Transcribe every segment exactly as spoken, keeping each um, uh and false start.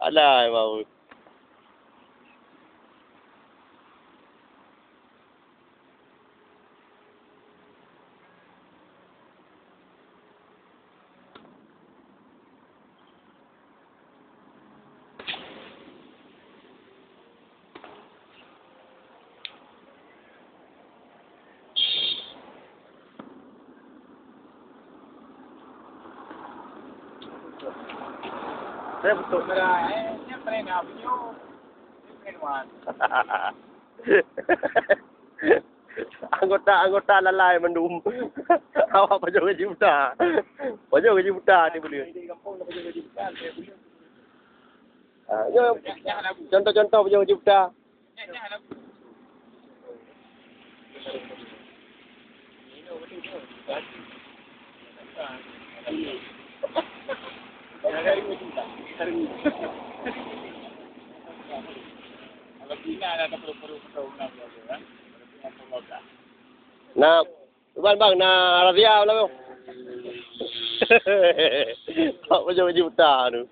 Alah, mau. Saya betul. Anggota-anggota lalai mandum. Awak pajoh gaji buta. Pajoh gaji buta ni boleh. Ah, nyoe contoh-contoh pajoh gaji buta. Na, ban bang, na razia malam tu. Hak pajoh gaji buta tu.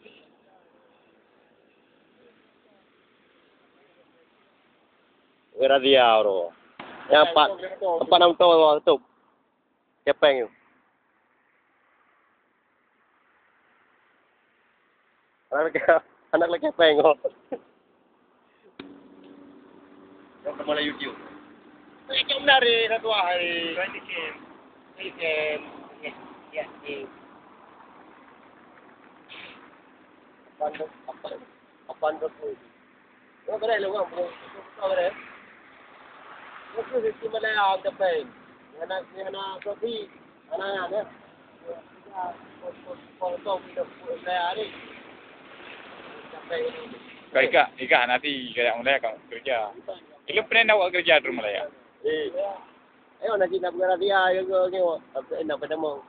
Razia tu. Yang empat, empat enam ton tu tutup. Kepeng tu. Anak lelaki, anak lelaki apa yang ngok? Yang sama lah YouTube. Yang menarik satu hari. Kan bikin. Bikin. Ya, ya. Apa, apa, apa, apa, Oh, beres lah, orang belum, belum buka beres. Itu sistem Malaya sampai. Ni anak, ni anak Sofi, anak-anak dia. Sampai. Kau ikak, ikak nanti kayak mulai kau kerja. Ilmu pernah nak buat kerja di Malaya? Eh. Ayo nanti nak buka rahasia ke, ke, ke, nak pada mau.